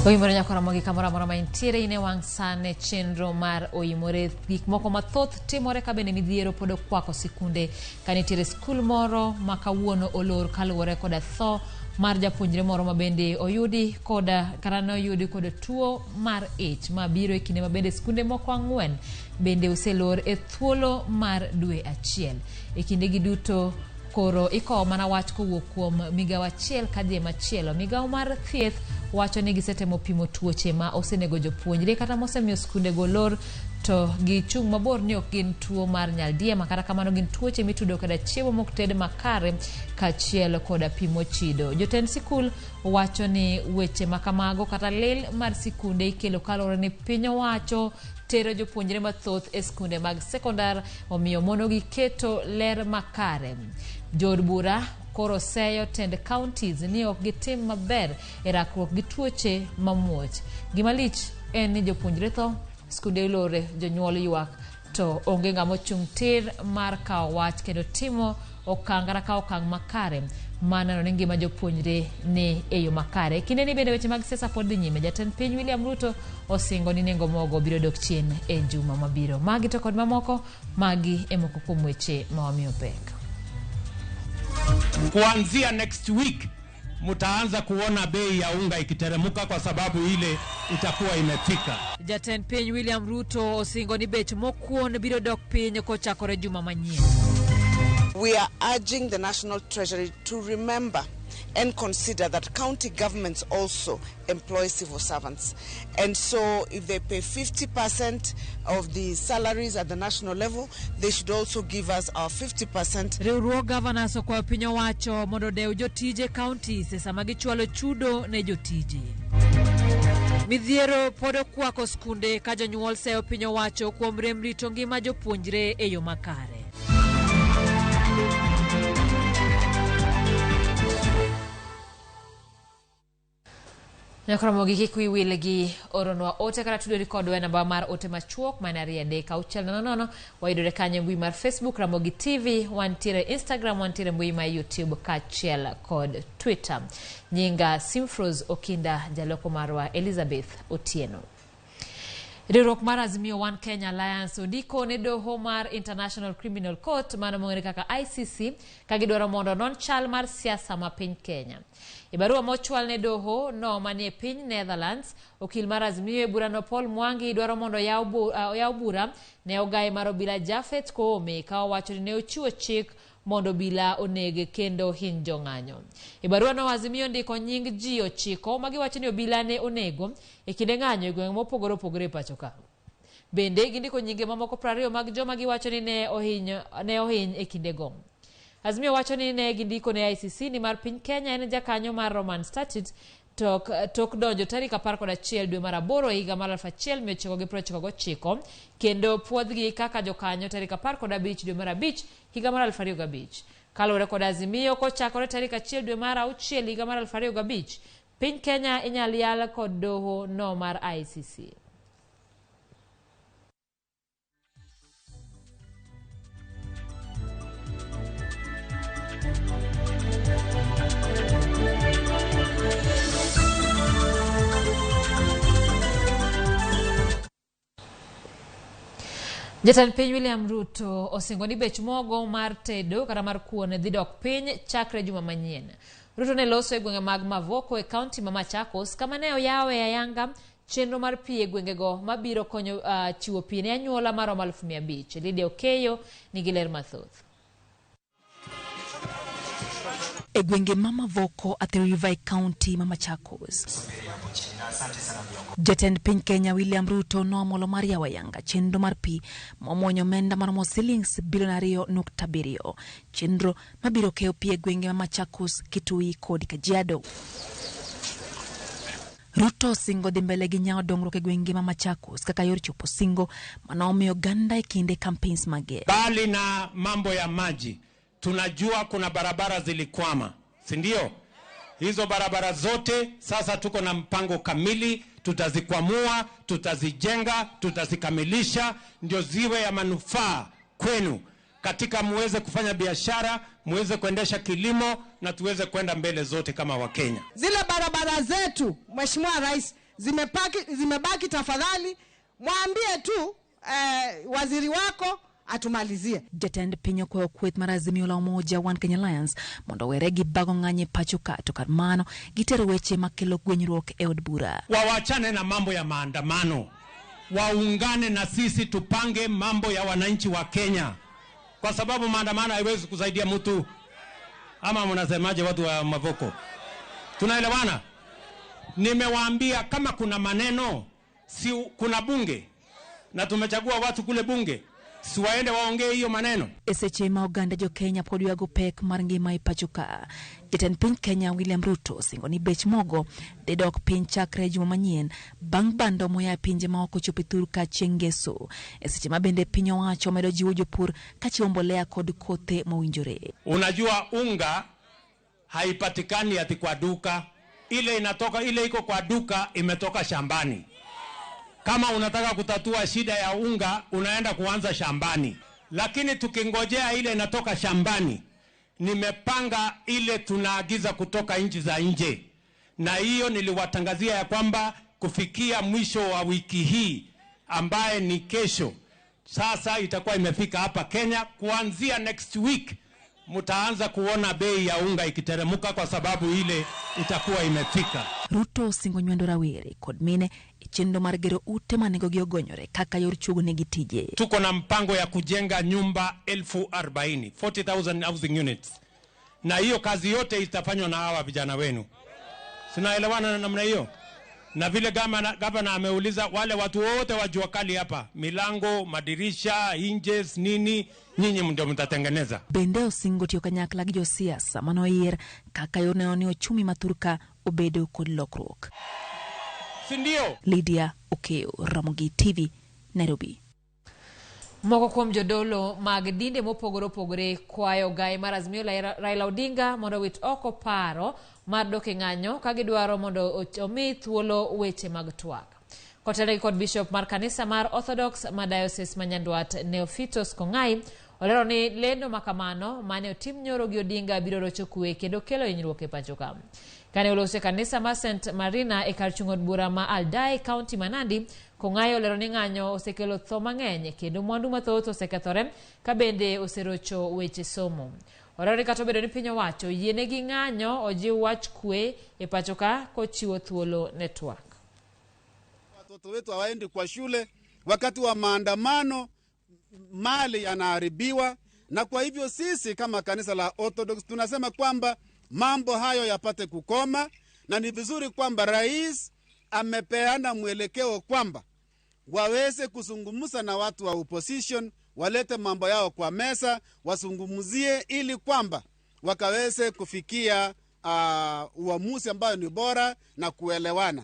Oimore nyakora mogi kamoro amora ma intiere in e wang' sane chenro mar Oimore. Gik moko mathoth timore ka bende midhiero pod okwako sikunde ka nitiere skul moro ma kawuono olor kaluwore koda tho mar japuonjre moro ma bende oyudi koda kata ne oyudi koda tuo mar ich ma biro e kinde ma bende skunde moko 4 bende oselor e thuolo mar dwe achiel. E kindegi duto koro ikowo mana wach kowuok kuom migawo achiel kadhi e machielo. Migawo mar thieth wacho ni gisetemo pimo tuoche ma osenego jopuonjre kata mosemiyo skundego lor to gichung' mabor ni ok gin tuo mar nyaldiema, kata kamano gin tuoche mitudo koda chiemo mok ted makare kaachiel koda pi mochido. Jotend sikul wacho ni weche ma kamago kata lil mar sikunde ikelo kaluwore ni piny owacho tero jopuonjre mathoth e skunde mag sekondar, omiyo mono gi keto ler makare. Jood bura koro seyo tend counties ni ok gitim maber e rakruok gi tuoche mamuoch. Gima lich en ni jopuonjre tho, skunde ilore, jonyuol ywak, to onge ng'ama ochung' tir mar kawo wach kendo timo okang' kata kawo okang' makare mar neno ni ngima jopuonjre ni e yo makare. Kinde ni bende weche mag siasa pod dhi nyime. Jatend piny William Ruto osingo ni nengo mogo biro dok chien e juma mabiro. Magi to kod mamoko, magi e moko kuom weche ma wamiyo pek. Kuanzia next week mtaanza kuona bei ya unga ikiteremuka kwa sababu ile itakuwa imefika. Jatend piny William Ruto osingo ni bech mokuon biro dok piny kochakore juma manyien. We are urging the National Treasury to remember and consider that county governments also employ civil servants. And so if they pay 50% of the salaries at the national level, they should also give us our 50%. Riwruog governors okwayo piny owacho mondo odew jotije counties e sama gichwalo chudo ne jotije. Midhiero pod okwako skunde ka jonyuol seyo piny owacho kuom rem rito ngima jopuonjre e yo makare. Nyakromogi kik wiyi wil gi oronwa ote kata tudori kodwa e namba mar ote machuok ma en 23600. Wayudore kanyo e mbui mar Facebook Ramogi TV, wantiere Instagram, wantiere mbui mar YouTube kaachiel kod Twitter. Nyinga Simfros Okinda, jaloko marwa Elizabeth Otieno. Riwruok mar Azimio One Kenya Alliance ondiko ne doho mar International Criminal Court mano mong'ere kaka ICC ka gidwaro mondo onon chal mar siasa ma piny Kenya. E barua mochwal ne doho no manie piny Netherlands, okil mar Azimio e burano Paul Mwangi dwaro mondo oyaw bura ne ogaye mar obila Japhet Koome ka owacho ni ne ochiwo chik mondo obila oneg kendo hiny jong'anyo. E barua no Azimio ndiko nying ji 9 magiwacho ni obila ne onego e kinde ng'anyo e gwenge mopogore opogore e pacho ka. Bende gindiko nyinge mamoko 20 mag joma giwacho ni ne ohiny e kindego. Azimio wacho ni ne gindiko ne ICC ni mar piny Kenya en jakanyo mar Roman Statute tok donjo tarik 11 dwe mar 8 higa mar 1999 kendo puodhgi kaka jokanyo tarik 15 dwe mar 5 higa mar 2005. Kaluwore kod Azimio kochakore tarik 1 dwe mar 6 higa mar 2005, piny Kenya inyal yal kod doho no mar ICC. Jatend piny William Ruto osingo ni bech mogo mar tedo kata mar kuon dhi dok piny chakre juma manyien. Ruto ne loso e gwenge mag Mavoko e kaunti ma Machakos kama ne oyawe ayanga chenro mar pi e gwengego mabiro konyo chiwo pi ne anyuola maromo 500,000. Lydia Okeyo nigi ler mathoth. E gwenge ma Mavoko, Athi River e kaunti ma Machakos. Jatend piny Kenya William Ruto noamolo mar yawo ayanga chenro mar pi momuonyo omenda maromo silings bilion 2.7. Chenro mabiro keyo pi e gwenge ma Machakos, Kitui kod Kajiado. Ruto osingo dhi mbele gi nyawo dongruok e gwenge ma Machakos kaka yor chopo singo manomiyo oganda e kinde campaigns mage. Bali na mambo ya maji, tunajua kuna barabara zilikwama, si ndio? Hizo barabara zote sasa tuko na mpango kamili, tutazikwamua, tutazijenga, tutazikamilisha ndio ziwe ya manufaa kwenu katika muweze kufanya biashara, muweze kuendesha kilimo na tuweze kwenda mbele zote kama Wakenya. Zile barabara zetu, Mheshimiwa Rais, zimebaki, tafadhali mwambie tu waziri wako atumalizie. Jatend piny okwayo kweth mar Azimio la Umoja One Kenya Alliance mondo owere gi bago ng'anyo e pacho ka, to kar mano gitero weche makelo gwenyruok e od bura. Wawachane na mambo ya maandamano, waungane na sisi tupange mambo ya wananchi wa Kenya, kwa sababu maandamano haiwezi kusaidia mtu. Ama mnasemaje watu wa Mavoko? Tunaelewana? Nimewaambia kama kuna maneno, si kuna bunge na tumechagua watu kule bunge, si waende waongee hiyo maneno. E seche ma oganda jo Kenya pod ywago pek mar ngima e pacho ka, jatend piny Kenya William Ruto osingo ni bech mogo dhi dok piny chakre juma manyien bang' bando moa e pinje maoko chopo e thur ka chieng' ngeso. E seche ma bende piny owacho omedo jiwo jopur kachiwo mbolea kod kothe mowinjore. Unajua unga haipatikani ati kwa duka, ile inatoka, ile iko kwa duka imetoka shambani. Kama unataka kutatua shida ya unga unaenda kuanza shambani, lakini tukingojea ile inatoka shambani, nimepanga ile tunaagiza kutoka nchi za nje, na hiyo niliwatangazia ya kwamba kufikia mwisho wa wiki hii ambaye ni kesho, sasa itakuwa imefika hapa Kenya. Kuanzia next week mtaanza kuona bei ya unga ikiteremuka kwa sababu ile itakuwa imefika. Ruto osingo nywando rawere kod mine e chenro mar gero ute ma nengogi ogonyore kaka yor chuogo negi tije. Tuko na mpango ya kujenga nyumba 40,000, 40,000 housing units, na hiyo kazi yote itafanywa na hawa vijana wenu. Sinaelewana na namna hiyo? Na vile gavana ameuliza wale watu wote wa jua kali hapa, milango, madirisha, hinges, nini, nyinyi ndio mtatengeneza. Bende osingo tiyo kanyakla gi josiasa manoyier kaka yor neno ni ochumi ma thurka obedo kod lokruok. Si ndio? Lydia Okeo, Ramogi TV, Nairobi. Moko kuom jodolo mag dinde mopogore opogore kwayo gai mar Azimio la Raila Odinga mondo owit oko paro mar dok e ng'anyo ka gidwaro mondo omi thuolo weche mag twak. Kotelegi kod Bishop mar kanisa mar Orthodox ma Diocese ma Nyandwat Neophytos Kongai olero ni lendo makamano mane otim nyoro gi Odinga biro rocho kwe kendo kelo hinyruok e pacho ka. Kane oloso e kanisa mar St Marina e kar chung' od bura ma Aldai, kaunti ma Nandi, Kongai olero ni ng'anyo osekelo tho mang'eny kendo mwandu mathoth osekethore ka bende oserocho weche somo. Olero ni kata obedo ni piny owacho oyienegi ng'anyo, ojiw wach kwe e pacho ka kochiwo thuolo ne twak. Watoto wetu hawaendi kwa shule, wakati wa maandamano mali yanaharibiwa, na kwa hivyo sisi kama kanisa la Orthodox tunasema kwamba mambo hayo yapate kukoma, na ni vizuri kwamba rais amepeana mwelekeo kwamba waweze kuzungumza na watu wa opposition, walete mambo yao kwa meza, wasungumzie ili kwamba wakaweze kufikia uamuzi ambayo ni bora na kuelewana.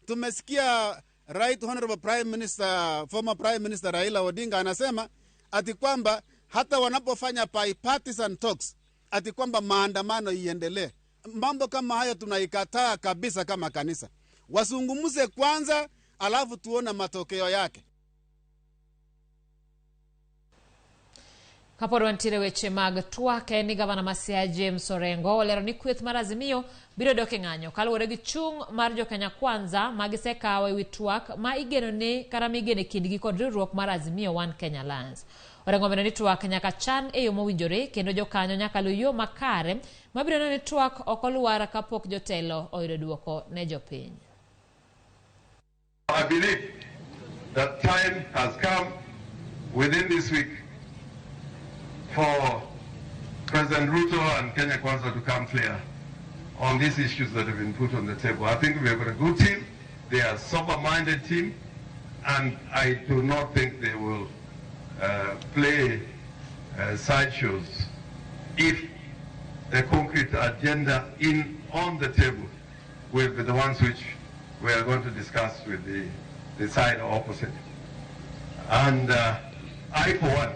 Tumesikia Right Honorable Prime Minister, former Prime Minister Raila Odinga anasema ati kwamba hata wanapofanya bipartisan talks ati kwamba maandamano iendelee. Mambo kama hayo tunaikataa kabisa kama kanisa. Wasungumuze kwanza alafu tuone matokeo yake. Kapod wantiere weche mag twak en ni gavana ma Siaya James Orengo olero ni kweth mar Azimio biro dok e ng'anyo kaluwore gi chung' mar jo Kenya Kwanza ma gisekawo ewi twak ma igeno ni kata migeno e kindgi kod riwruok mar Azimio One Kenya Alliance. Orengo omedo ni twak nyaka chan e yo mowinjore kendo jokanyo nyaka luw yo makare mabiro neno ni twak ok olwar kapok jotelo oyudo duoko ne jopiny. I believe that time has come within this week for President Ruto and Kenya Kwanza to come clear on these issues that have been put on the table. I think we have got a good team. They are a sober-minded team, and I do not think they will play sideshows if the concrete agenda on the table will be the ones which we are going to discuss with the side opposite. And I, for one,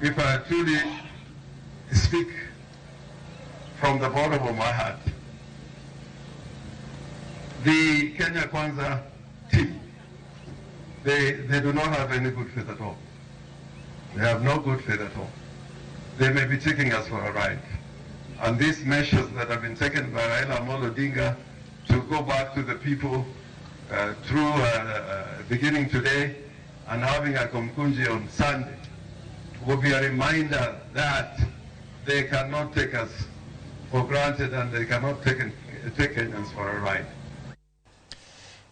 if I truly speak from the bottom of my heart, the Kenya Kwanza team, they do not have any good faith at all. They have no good faith at all. They may be taking us for a ride. And these measures that have been taken by Raila Amolo Odinga to go back to the people through beginning today and having a Kamukunji on Sunday will be a reminder that they cannot take us for granted and they cannot take Kenyans for a ride.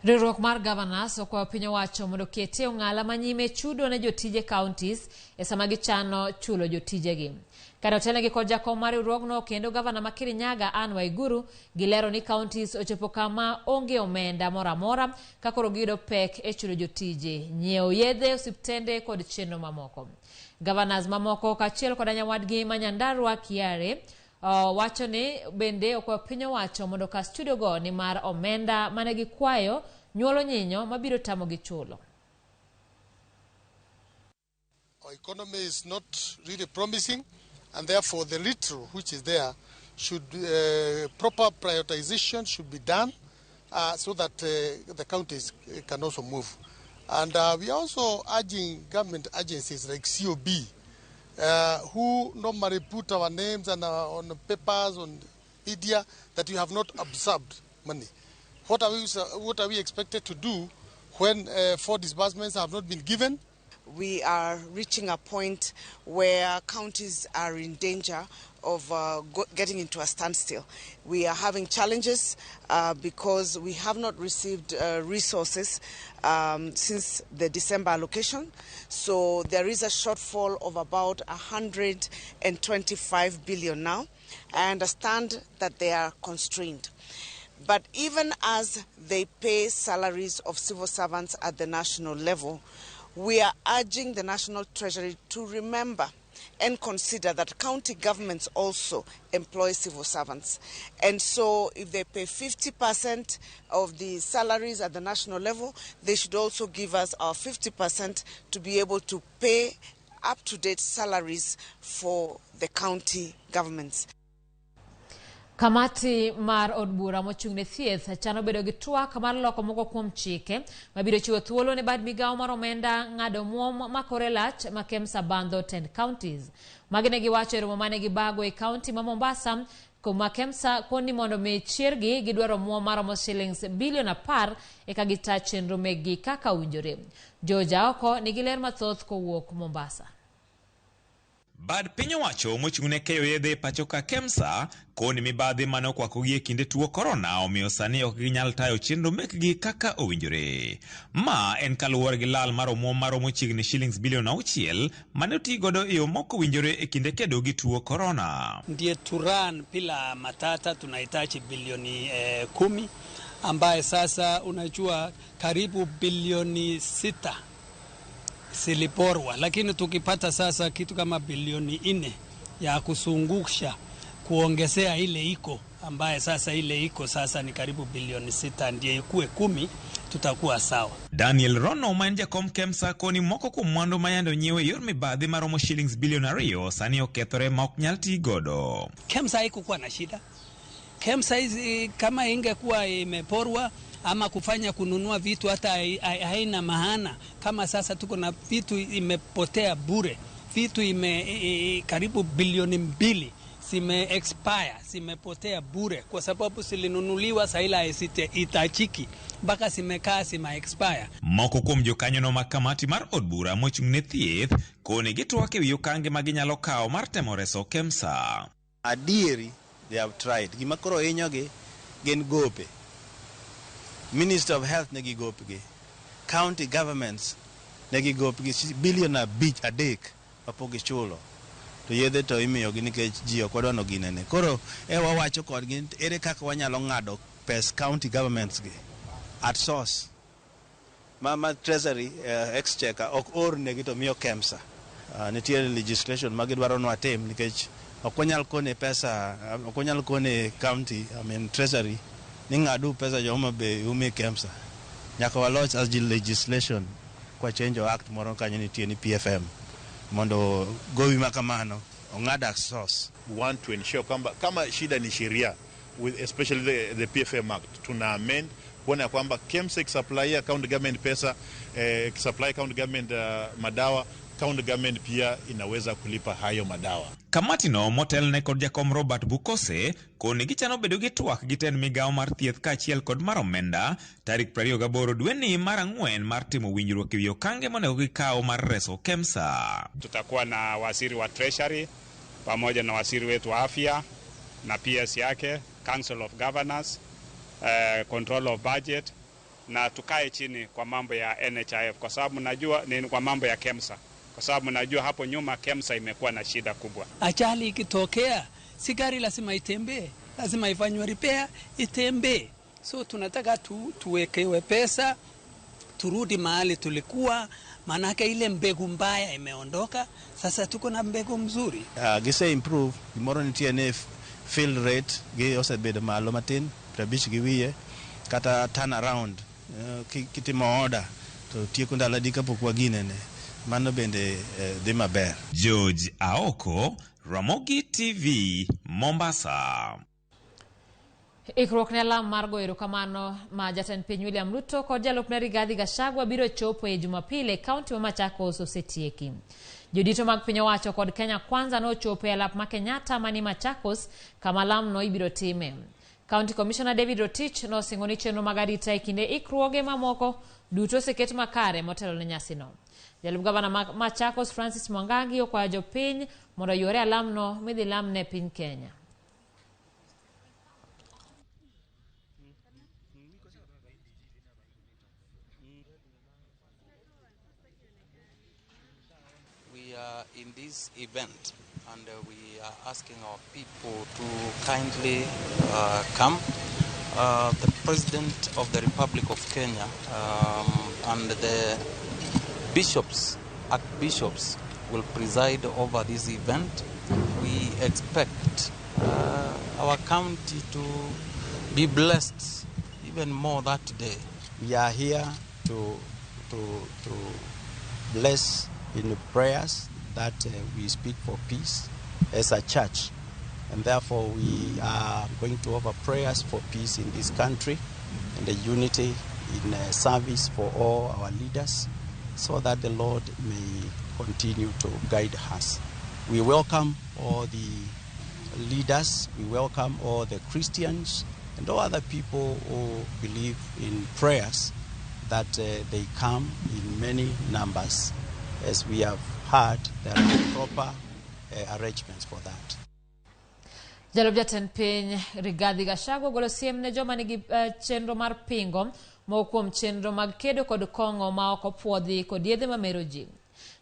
Riwruok mar governors okwayo piny owacho mondo oketie ong'ala manyime chudo ne jotije counties e sama gichano chulo jotijegi. Kane otelnegi kod jakom mar riwruogno kendo gavana ma Kirinyaga Anne Waiguru gilero ni counties ochopo kama onge omenda moro amora ka koro giyudo pek e chulo jotije, nyiewo yedhe, osiptende kod chenro mamoko. Governors mamoko kaachiel koda nyawadgi ma Nyandarua Kiare wacho ni bende okwayo piny owacho mondo okas chudogo nimar omenda mane gikwayo nyuolo nyinyo mabiro tamogi chulo. Our economy is not really promising, and therefore the little which is there should proper prioritization should be done so that the counties can also move. And we are also urging government agencies like COB, who normally put our names and on papers, on media, that we have not absorbed money. What are we expected to do when 4 disbursements have not been given? We are reaching a point where counties are in danger of getting into a standstill. We are having challenges because we have not received resources since the December allocation. So there is a shortfall of about 125 billion now. I understand that they are constrained. But even as they pay salaries of civil servants at the national level, we are urging the National Treasury to remember and consider that county governments also employ civil servants. And so if they pay 50% of the salaries at the national level, they should also give us our 50% to be able to pay up-to-date salaries for the county governments. Kamati mar od bura mochung' ne thieth chano bedo gi twak mar loko moko kuom chike mabiro chiwo thuolo ne bad migawo mar omenda ng'ado omuom makore lach ma KEMSA bandho 10 counties. Magi ne giwacho e romo mane gibago e kaunti ma Mombasa kuma KEMSA koni mondo mi chiergi gidwaro omuom maromo shillings bilion 10 eka gita chenro mekgi kaka owinjore. George Aoko nigi ler mathoth kowuok Mombasa. Bad piny owacho mochung' ne keyo yedhe e pacho ka KEMSA koni mibadhi mane okwakogi e kinde tuo korona omiyo sani ok ginyal tayo chenro mekgi kaka owinjore. Ma en kaluwore gi lal mar omuom maromo chiegni shillings bilion 6 mane otigodo e yo mok owinjore e kinde kedo gi tuo korona. Ndiye turan bila matata tunahitaji bilioni 10 ambaye sasa unajua karibu bilioni 6 ziliporwa, lakini tukipata sasa kitu kama bilioni 4 ya kusungusha kuongezea ile iko ambaye sasa ile iko sasa ni karibu bilioni 6 ndiye ikue 10 tutakuwa sawa. Daniel Rono ma en jakom KEMSA koni moko kuom mwandu ma yande onyiew e yor mibadhi maromo shillings bilion 2 sani okethore ma ok nyal ti godo. KEMSA haikukuwa na shida. KEMSA hizi kama ingekuwa imeporwa ama kufanya kununua vitu hata haina maana. Kama sasa tuko na vitu imepotea bure, vitu karibu bilioni 2 zime expire, zimepotea bure kwa sababu zilinunuliwa saila itachiki mpaka zimekaa zime expire. Moko kuom jokanyono mag kamati mar od bura mochung' ne thieth koni gitwak ewi okange ma ginyalo kawo mar temo reso KEMSA. Adieri they have tried. Gima koro hinyogi gin gope. Minister of Health nigi gopgi, county governments nigi gopgi bilion 5 mapok gichulo. To yedhe to imiyogi nikech ji ok wadwa ginene. Koro e wawacho kodgi ere kaka wanyalo ng'ado pes county governments gi at source. Ma Treasury exchequer ok or negi to miyo KEMSA. Nitie legislation ma gidwaro ni watim nikech ok wanyal kone pesa, ok wanyal kone county, I mean Treasury ni ng'adu pesa jo Homa Bay umi KEMSA. Nyaka walos as legislation kwa change act moro kanyo nitie ni PFM mondo gowi makamano ong'ad at source. We want to ensure kwamba kama shida ni sheria with especially the PFM Act tuna amend kuona kwamba KEMSA supply county government pesa, supply county government madawa County government pia inaweza kulipa hayo madawa. Kamatino motelne kod jakom Robert Bukose koni gichano bedo gi twak gi tend migawo mar thieth kaachiel kod mar omenda tarik 28 dweni mar ang'wen mar timo winjruok ewi okange monego gikaw mar reso KEMSA. Tutakuwa na waziri wa Treasury pamoja na waziri wetu wa afya na PS yake, Council of Governors, control of budget na tukae chini kwa mambo ya NHIF kwa sababu najua ni kwa mambo ya KEMSA kwa sababu najua hapo nyuma KEMSA imekuwa na shida kubwa. Ajali ikitokea, si gari lazima itembee, lazima ifanywe repair itembee. So tunataka tuwekewe pesa turudi mahali tulikuwa, maanake ile mbegu mbaya imeondoka, sasa tuko na mbegu mzuri. Gise improve gimoro nitie ni fill rate gi osebedo malo matin 50 gi wiye kata turn around kitimo order to tieko ndalo adi kapok waginene mano bende dhi maber. George Aoko, Ramogi TV, Mombasa. Ikruok ne alam mar goyo erokamano ma jatend piny William Ruto kod jalupne Rigathi Gachagua biro chopo e Jumapil e kaunti ma Machakos osetieki. Jodito mag piny owacho kod Kenya Kwanza nochopo e alap ma Kenyatta mani Machakos kama lamno ibiro time. County Commissioner David Rotich nosingo ni chenro mag arita e kinde ikruoge mamoko duto oseket makare motelo ne nyasino. Jalup gavana ma Machakos Francis Mwangangi okwayo jopiny mondo oyuore alamno midhi lamne piny Kenya. We are in this event and we are asking our people to kindly come. The President of the Republic of Kenya and the bishops, archbishops, will preside over this event. We expect our county to be blessed even more that day. We are here to bless in the prayers that we speak for peace as a church, and therefore we are going to offer prayers for peace in this country and the unity in service for all our leaders, so that the Lord may continue to guide us. We welcome all the leaders, we welcome all the Christians and all other people who believe in prayers, that they come in many numbers. As we have heard, there are proper arrangements for that. Jalup jatend piny Rigathi Gachagua ogolo siem ne joma nigi chenro mar pingo moko kuom chenro mag kedo kod kong'o ma ok opuodhi kod yedhe mamero ji.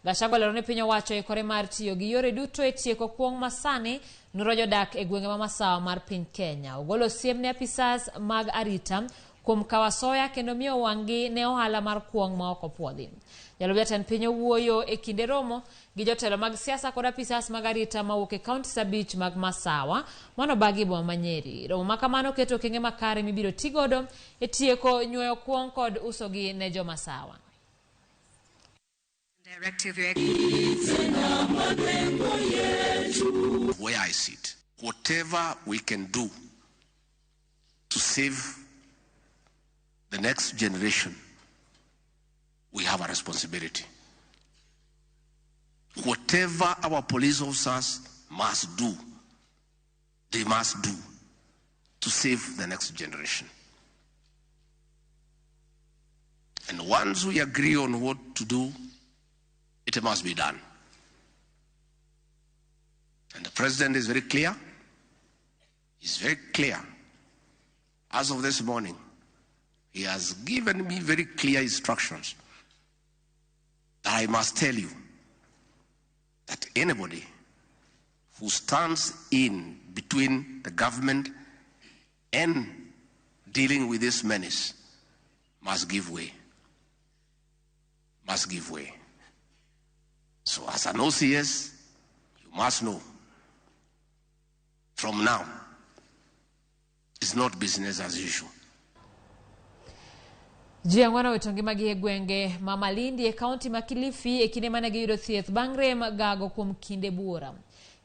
Gachagua olero ni piny owacho oikore mar tiyo gi yore duto e tieko kuong' masani nuro jodak e gwenge ma masawa mar piny Kenya. Ogolo siem ne apisas mag arita kuom kawo asoya kendo miyo wang'gi ne ohala mar kuong' ma ok opuodhi. Jalup jatend piny owuoyo e kinde romo gi jotelo mag siasa kod apisas mag arita mawuok e kaunti 5 mag Masawa manobagi e boma ma Nyeri. Romo ma kamano keto okenge makare mibiro tigodo e tieko nyuoyo kuong' kod usogi ne jomasawa. Where I sit, whatever we can do to save the next generation, we have a responsibility. Whatever our police officers must do, they must do to save the next generation. And once we agree on what to do, it must be done. And the president is very clear. He's very clear. As of this morning, he has given me very clear instructions that I must tell you that anybody who stands in between the government and dealing with this menace must give way. Must give way. So as an OCS, you must know from now, it's not business as usual. Ji ang'wen owito ngimagi e gwenge ma Malindi e kaunti ma Kilifi e kinde mane giyudo thieth bang' rem gago kuom kinde buora.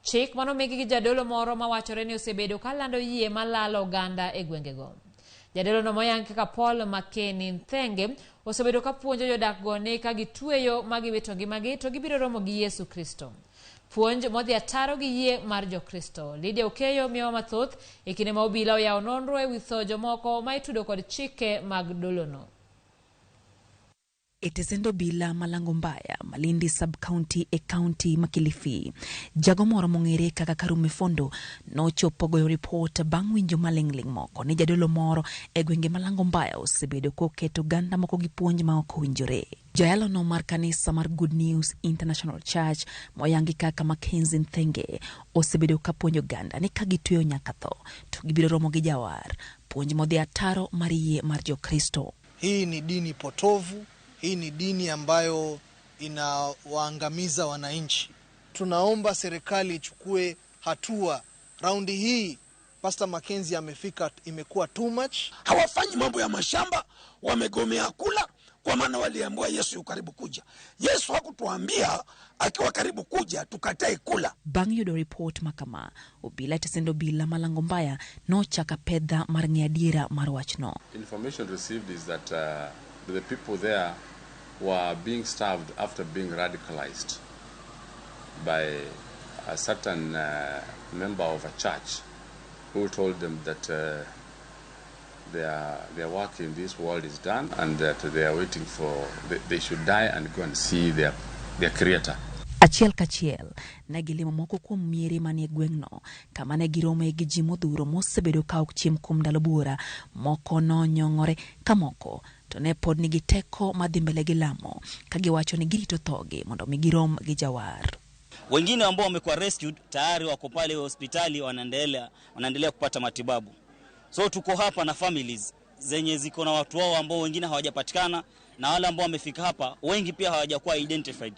Chik manomigi gi jadolo moro mawachore ni osebedo kalando yie malalo oganda e gwengego. Jadolono moyangi kaka Paul Makeni Nthenge osebedo ka puonjo jodak go ni ka gitweyo ma giwito ngimagi to gibiro romo gi Yesu Kristo. Puonj modhi ataro gi yie mar Jokristo. Lydia Okeyo miyowa mathoth e kinde ma obila oyawo nonro ewi tho jomoko ma itudo kod chike mag dolono. E tesend obila Malango Mbaya, Malindi sub-county e kaunti ma Kilifi. Jago moro mong'ere kaka Karume Fondo nochopo goyo ripot bang' winjo maling'ling' moko ni jadolo moro e gwenge Malango Mbaya osebedo koketo oganda moko gi puonj ma ok owinjore. Jayalono mar kanisa mar Good News International Church moyangi kaka Mackenzie Nthenge osebedo ka puonjo oganda ni ka gitweyo nyaka tho to gibiro romo gi jawar, puonj modhi ataro mar yie mar Jokristo. Hii ni dini potovu, hii ni dini ambayo inawaangamiza wananchi. Tunaomba serikali ichukue hatua. Raundi hii Pastor Mackenzie amefika, imekuwa too much. Hawafanyi mambo ya mashamba, wamegomea kula, kwa maana waliambiwa Yesu yu karibu kuja. Yesu hakutuambia akiwa karibu kuja tukatae kula. Bang' yudo ripot makama, obila e tesend obila Malango Mbaya nochako apedha mar ng'eyo adiera mar wachno. Information received is that the people there were being starved after being radicalized by a certain member of a church who told them that their work in this world is done and that they are waiting for, they should die and go and see their creator. Achiel kachiel ne gilimo moko kuom miere manie gweng'no kama ne girome gi ji modhuro mosebedo ka ok chiem kuom ndalo buora, moko nonyong'ore ka moko to ne pod nigi teko madhi mbele gi lamo ka giwacho ni girito thogi mondo mi girom gi jawar. Wengine ambao wamekuwa rescued tayari wako pale hospitali wanaendelea kupata matibabu. So tuko hapa na families zenye ziko na watu wao ambao wengine hawajapatikana na wale ambao wamefika hapa wengi pia hawajakuwa identified.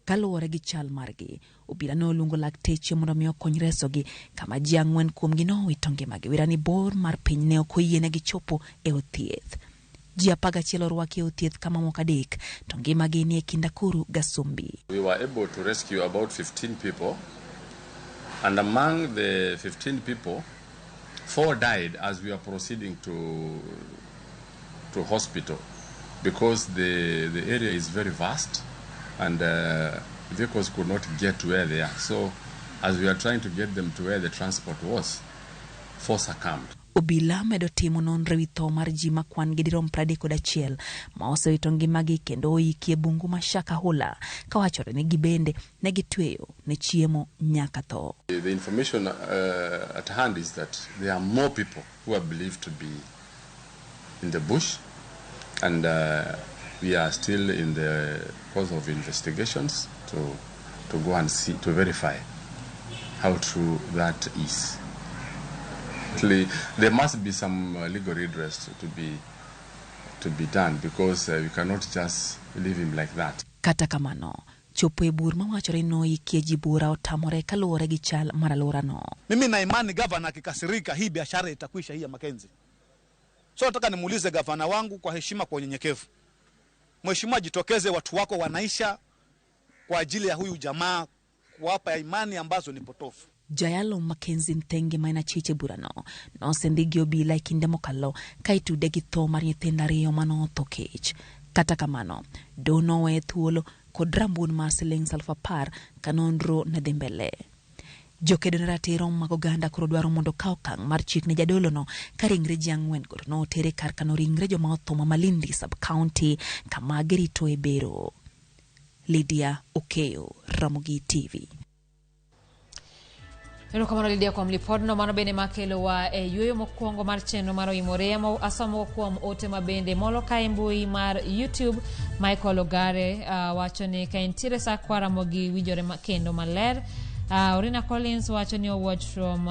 Kaluwore gi chal margi, obila noluongo lakteche mondo mi okony resogi kama ji ang'wen kuomgi nowito ngimagi. Wira ni bor mar piny ne ok oyienegi chopo e od thieth. Ji 11 orwaki e od thieth kama moko 3 to ngimagi ni e kind akuru gasumbi. We were able to rescue about 15 people, and among the 15 people, 4 died as we are proceeding to hospital because the area is very vast and vehicles could not get to where they are. So as we are trying to get them to where the transport was, 4 succumbed. Obila medo timo nonro ewi tho mar ji ma kwan gi dirom 31 ma osewito ngimagi kendo oiki e bungu ma Shakahola kawachore ni gibende ne gitweyo ne chiemo nyaka tho. The information at hand is that there are more people who are believed to be in the bush, and we are still in the course of investigations to go and see, to verify how true that is. There must be some legal redress to be done because we cannot just leave him like that. Kata kamano, chopo e bur mawachore ni noikie ji bura otamore kaluwore gi chal mar alworano. Mimi na imani gavana akikasirika, hii biashara itakwisha hii ya Mackenzie. So nataka nimuulize gavana wangu kwa heshima, kwa unyenyekevu. Mheshimiwa, jitokeze, watu wako wanaisha kwa ajili ya huyu jamaa kuwapa imani ambazo ni potofu. Jayalo Mackenzie Nthenge ma en achich e burano nosendhi gi obila e kinde mokalo ka itude gi tho mar nyithindo 2 manotho kech. Kata kamano, doho noweye thuolo kod rambun mar siling 10,000 ka nonro ne dhi mbele. Jokedo ne ratiro mag oganda koro dwaro mondo okaw okang' mar chik ne jadolono ka ringre ji 4 go notere kar kano ringre joma otho ma Malindi sub-county kama giritoe bero. Lydia Okeyo, Ramogi TV. Erokamano Lydia kuom lipodno. Mano bende makelowa e yueyo mokwongo mar chenro mar Oimore. Asomo kuom ote mabende molo ka e mbui mar YouTube. Michael Ogare wacho ni ka entiere sa kwa Ramogi winjore kendo maler. Orina Collins wacho ni owatch from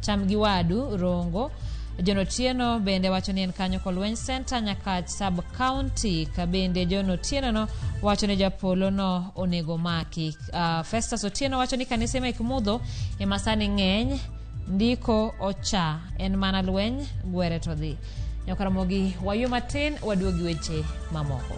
Chamgiwadu Rongo. John Otieno bende wacho ni en kanyo Kolweny Center Nyakach sub county. Ka bende John Otieno no wacho ni japolo no onego maki. Festus Otieno wacho ni kanise mek mudho ema sani ng'eny ndiko ocha en mana lweny gwere to dhi. Nyakaramogi waywe matin waduogi weche mamoko.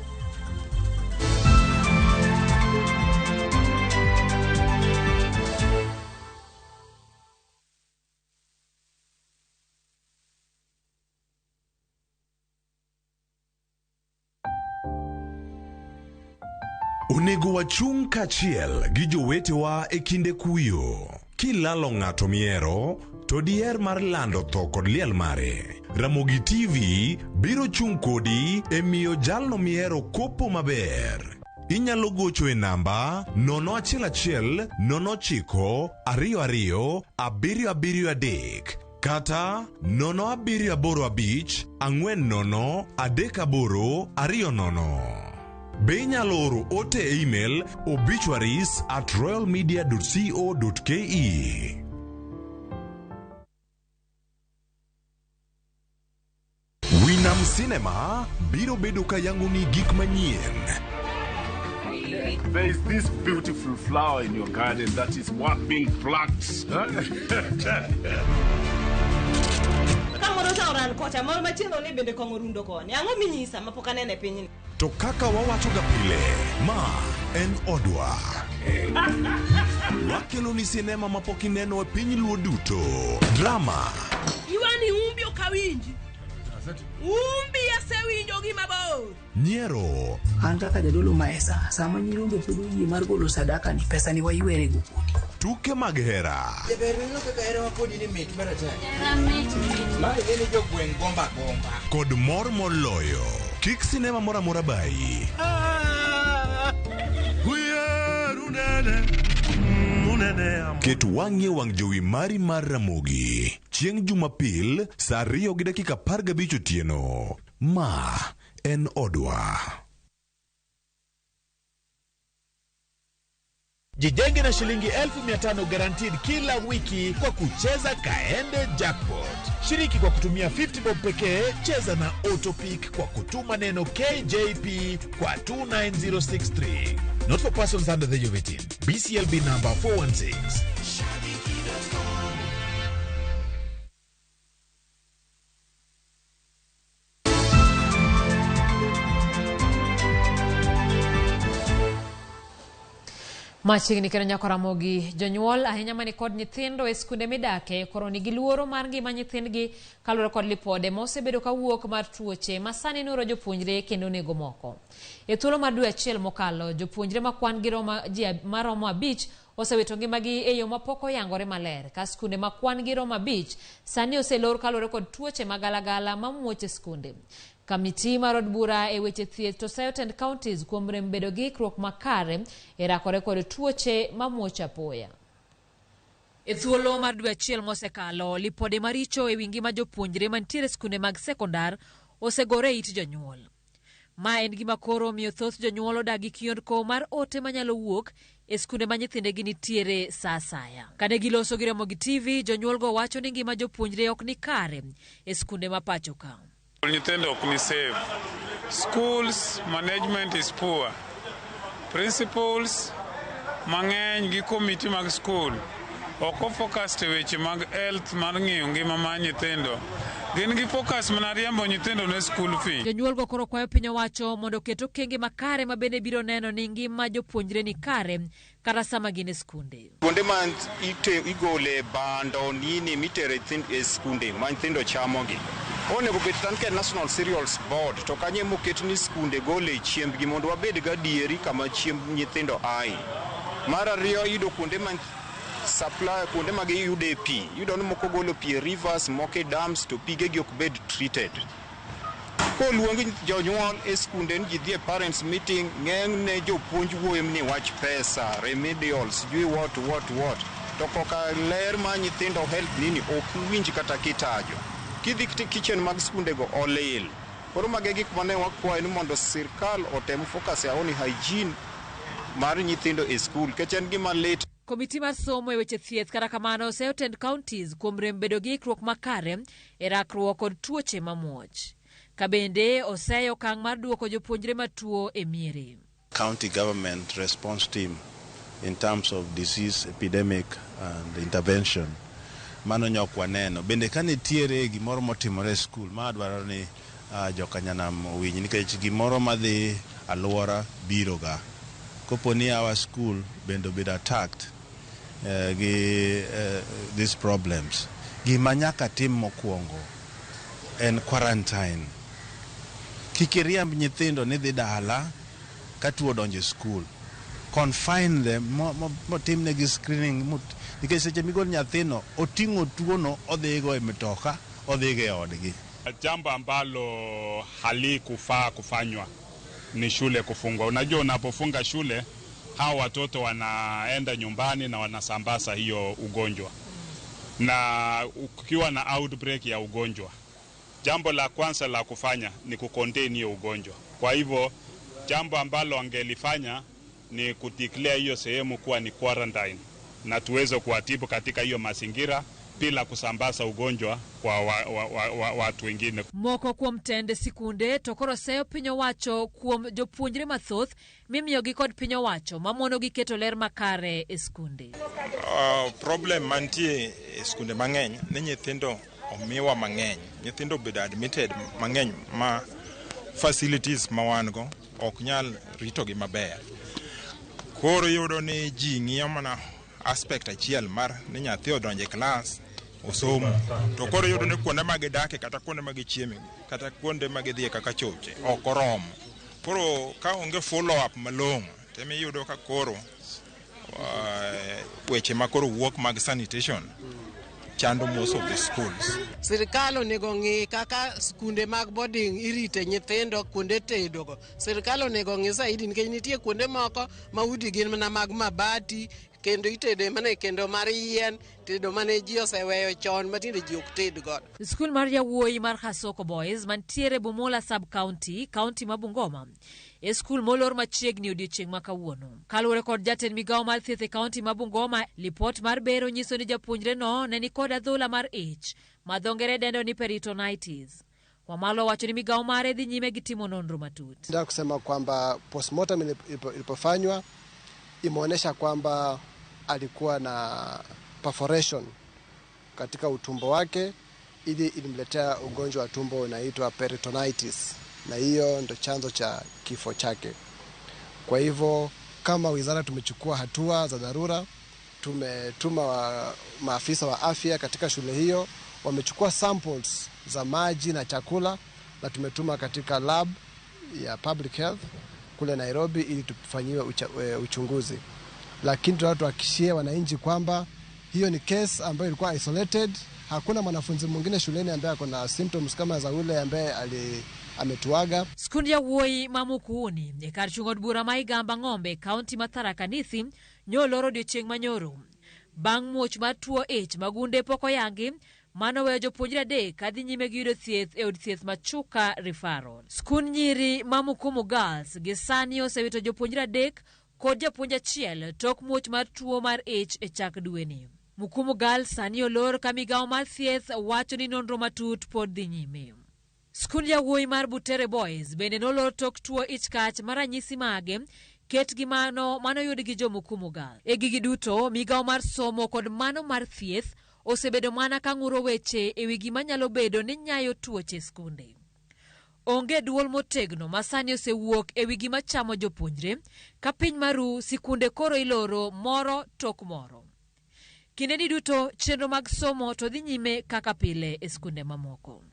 Onego wachung' kaachiel gi jowetewa e kinde kuyo. Kilalo ng'ato mihero, to diher mar lando tho kod liel mare. Ramogi TV biro chung' kodi e miyo jalno mihero kopo maber. Inyalo gocho e namba 011 09 22 773 kata 0785 40 38 20. Be inyalo oro ote e email obituaries at royalmedia.co.ke. Winam Cinema biro bedo ka yangoni gik manyien. There is this beautiful flower in your garden that is worth being plucked. Kamoro cha oran kocha, moro machielo ni bende kong'o rundo koni. Ang'o minyisa mapok aneno e pinyni? To kaka wawachoga pile, ma en odwa. Wakeloni sinema mapok ineno e piny luo duto. Drama, Iwani umbi ok awinji. Umbi asewinjo gi mabor. nyiero, An kaka jadolo maesa, sama nyirombe pod oyie mar golo sadaka ni pesa ni waywerego kodi. tuke mag hera, Jaber neno kaka hera ma kodi ni mit mar atari. Ma ing'e ni jogweng' gomba gomba. kod mor moloyo. Kik sinema moro amora bayi. Ket wang'i e wang' jowi mari mar Ramogi chieng' Jumapil saa 2:15 otieno. Ma en odwa. Jijenge na shilingi 500,000 guaranteed kila wiki kwa kucheza Kaende Jackpot. Shiriki kwa kutumia 50 bob pekee, cheza na Autopick kwa kutuma neno KJP kwa 29063. Not for persons under the age of 18. BCLB number 416. Machiegni kendo nyako Ramogi, jonyuol ahinya mani kod nyithindo e skunde midake koro nigi luoro mar ngima nyithindgi kaluwore kod lipode ma osebedo kawuok mar tuoche ma sani nuro jopuonjre kendo nego moko. E thuolo mar dwe achiel mokalo, jopuonjre ma kwan gi roma, ji maromo 5 osewito ngimagi e yo mapok oyangore maler ka skunde ma kwan gi romo 5 sani oselor kaluwore kod tuoche magalagala mamuoch e skunde. Kamiti mar od bura e weche thieth to sayo tend counties kuom rem bedo gi ikruok makare e rakore kod tuoche mamuoch apoya. E thuolo mar dwe achiel mosekalo, lipode maricho e wi ngima jopuonjre mantiere e skunde mag sekondar osegore e it jonyuol. Ma en gima koro omiyo thoth jonyuol odagi kiondko mar ote manyalo wuok e skunde ma nyithindegi nitiere sa asaya. Kane giloso gi Ramogi TV, jonyuolgo wacho ni ngima jopuonjre ok ni kare e skunde ma pacho ka. Nyithindo ok ni safe. Schools management is poor. Principals mang'eny gi komiti mag school ok ofocus e weche mag health mar ng'iyo ngima mar nyithindo. Gin gi focus mana riembo nyithindo ne school fee. Jonyuolgo koro kwayo piny owacho mondo oket okenge makare ma bende biro neno ni ngima jopuonjre ni kare kata sama gin e skunde. Kuonde ma igole bando nini mitere e skunde ma nyithindo chamogi. Onego bed tan ka National Cereals Board to kanye moket ni skunde gole chiembgi mondo wabed gadieri kama chiemb nyithindo ae. Mar ariyo iyudo kuonde ma supply kuonde ma giyude pi. Iyudo ni moko golo pi e rivers, moko e dams to pigegi ok bed treated. Koluong jonyuol e skunde ni ji dhi e parents meeting, ng'enyne jopuonj wuoyo ni wach pesa, remedial, sijui what what what. To koka ler mar nyithindo health nini ok winj kata kitajo. Kidhi kitchen mag skundego olil. Koro mago e gik mane wakwayo ni mondo sirkal otem focus on hygiene mar nyithindo e skul nikech en gima lit. Komiti mar somo e weche thieth kata kamano oseyo tend counties kuom rem bedo gi ikruok makare e rakruok kod tuoche mamuoch. Ka bende oseyo okang' mar duoko jopuonjre matuo e miere. County government response team in terms of disease epidemic and intervention. Mano nyok waneno. Bende ka nitiere gimoro motimore e skul ma dwaro ni jokanyanam owinj nikech gimoro madhi alwora biro ga. Kopo ni our school bende obedo attacked gi these problems. Gima nyaka tim mokwongo en quarantine. Kik iriemb nyithindo ni dhi dala ka tuo odonjo e skul. Confine them motimnegi screening nikech seche migol nyathino oting'o tuono odhigo e mtoka odhigo e odgi. Jambo ambalo halikufaa kufanywa ni shule kufungwa. Unajua, unapofunga shule hawa watoto wanaenda nyumbani na wanasambaza hiyo ugonjwa, na ukiwa na outbreak ya ugonjwa, jambo la kwanza la kufanya ni kucontain hiyo ugonjwa. Kwa hivyo jambo ambalo angelifanya ni kudeclare hiyo sehemu kuwa ni quarantine na tuweze kuwatibu katika hiyo mazingira bila kusambaza ugonjwa kwa watu wengine. Moko kuom tend sikunde to koro seyo piny owacho kuom jopuonjre mathoth mimiyogi kod piny owacho mamonogi keto ler makare e skunde. Problem mantie e skunde mang'eny ni nyithindo omiwa mang'eny, nyithindo obedo admitted mang'eny ma facilities ma wan go ok nyal ritogi maber. Koro iyudo ni ji ng'iyo mana aspect achiel mar ni nyathi odonjo e klas osomo, to koro iyudo ni kuonde ma gidake kata kuonde ma gichieme kata kuonde ma gidhiye kaka choche ok oromo. Koro ka onge follow up malong'o temiyudo ka koro weche ma koro wuok mag sanitation chando most of the schools. Sirikal onego ng'i kaka skunde mag boarding irite nyithindo kuonde tedo go. Sirikal onego ng'i zaidi nikech nitie kuonde moko ma udi gin mana mag mabati kendo itede mana e kendo mar yien, tedo mane ji oseweyo chon ma tinde ji ok ted godo. Skul mar yawuoyi mar Khasoko Boys mantiere Bumula Sub-County, kaunti ma Bungoma, e skul molor machiegni odiochieng' ma kawuono. Kaluwore kod jatend migawo mar thieth e kaunti ma Bungoma, lipot mar bero nyiso ni japuonjreno ne nikod adhola mar ich ma dho ngere dendo ni peritonitis. Wamalo wacho ni migawo mare dhi nyime gi timo nonro matut. Nataka kusema kwamba postmortem ilipofanywa imeonyesha kwamba alikuwa na perforation katika utumbo wake, ili ilimletea ugonjwa wa tumbo unaitwa peritonitis, na hiyo ndo chanzo cha kifo chake. Kwa hivyo kama wizara tumechukua hatua za dharura, tumetuma maafisa wa afya katika shule hiyo, wamechukua samples za maji na chakula na tumetuma katika lab ya public health kule Nairobi ili tufanyiwe uchunguzi. Lakini tunataka tuhakikishie wananchi kwamba hiyo ni case ambayo ilikuwa isolated. Hakuna mwanafunzi mwingine shuleni ambaye ako na symptoms kama za ule ambaye ametuaga. Skund yawuoyi ma Mukuuni e kar chung' od bura ma Igamba Ng'ombe, kaunti ma Tharaka Nithi nyoloro odiochieng' manyoro bang' muoch mar tuo ich magunde pok oyangi mano weyo jopuonjre adek kadhi nyime gi yudo thieth e od thieth ma Chuka Referral. Skund nyiri ma Mukumu Girls gi sani osewito jopuonjre adek kod japuonj achiel tok muoch mar tuo mar ich e chak dweni. Mukumu Girls sani olor ka migawo mar thieth wacho ni nonro matut pod dhi nyime. Skund yawuoyi mar Butere Boys bende nolor tok tuo ich kach ma ranyisi mage ket gi mano manoyud gi jo Mukumu Girls. E gigi duto, migawo mar somo kod mano mar thieth osebedo mana ka ng'uro weche ewi gima nyalo bedo ni nyayo tuoche e skunde. Onge duol motegno ma sani osewuok ewi gima chamo jopuonjre ka piny maru sikunde koro iloro moro tok moro. Kinde ni duto chenro mag somo to dhi nyime kaka pile e skunde mamoko.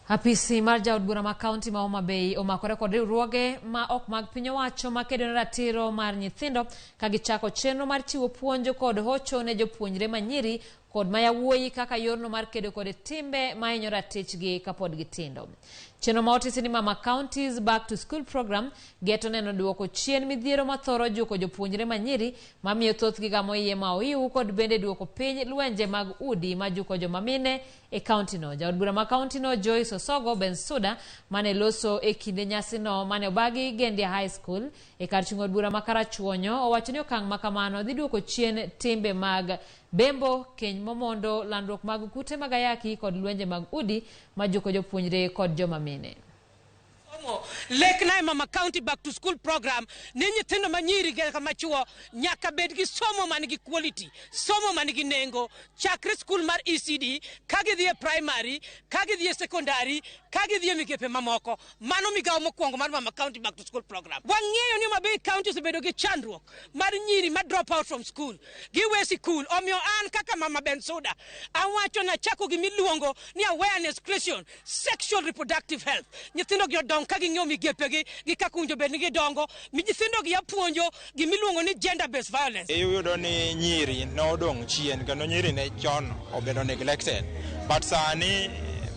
Apisi mar jaod bura ma kaunti ma Homa Bay omakore kod riwruoge ma ok mag piny owacho makedo ne ratiro mar nyithindo ka gichako chenro mar chiwo puonjo kod hocho ne jopuonjre manyiri kod ma yawuoyi kaka yorno mar kedo kod timbe mahinyo ratichgi kapod gitindo. Chenro ma otisi ni Mama Counties Back to School Program geto neno duoko chien midhiero mathoro juko jopuonjre manyiri mamiyo thothgi gamo iye ma oiw kod bende duoko piny lwenje mag udi majuko joma mine e kaunti no. Jaod bura ma kaunti no Joyce Osogo Bensuda mane loso e kinde nyasino mane obagi Gendia High School e kar chung' od bura ma Karachuonyo owacho ni okang' ma kamano dhi duoko chien timbe mag bembo, keny momondo, landruok mag kute mag ayaki kod lwenje mag udi majuko jopuonjre kod joma mine. Lekna e Mama County Back to School Program ni nyithindo manyiri kaka machuo nyaka bed gi somo man gi quality, somo man gi nengo, chakre skul mar ECD ka gidhi e primary, ka gidhi e secondary, ka gidhi e migepe mamoko. Mano migawo mokwongo mar Mama County Back to School Program. Wang'eyo ni Homa Bay County osebedo gi chandruok mar nyiri ma drop out from school, giwe sikul. Omiyo an kaka Mama Bensuda awacho nachako gimiluongo ni awareness creation, sexual reproductive health. Nyithindo gi odong gidong ka ging'eyo migepegi gi kaka owinjo bed ni gidongo. Nyithindogi apuonjo gimiluongo ni gender based violence. Iyudo ni nyiri nodong' chien kendo nyiri ne chon obedo neglected, but sani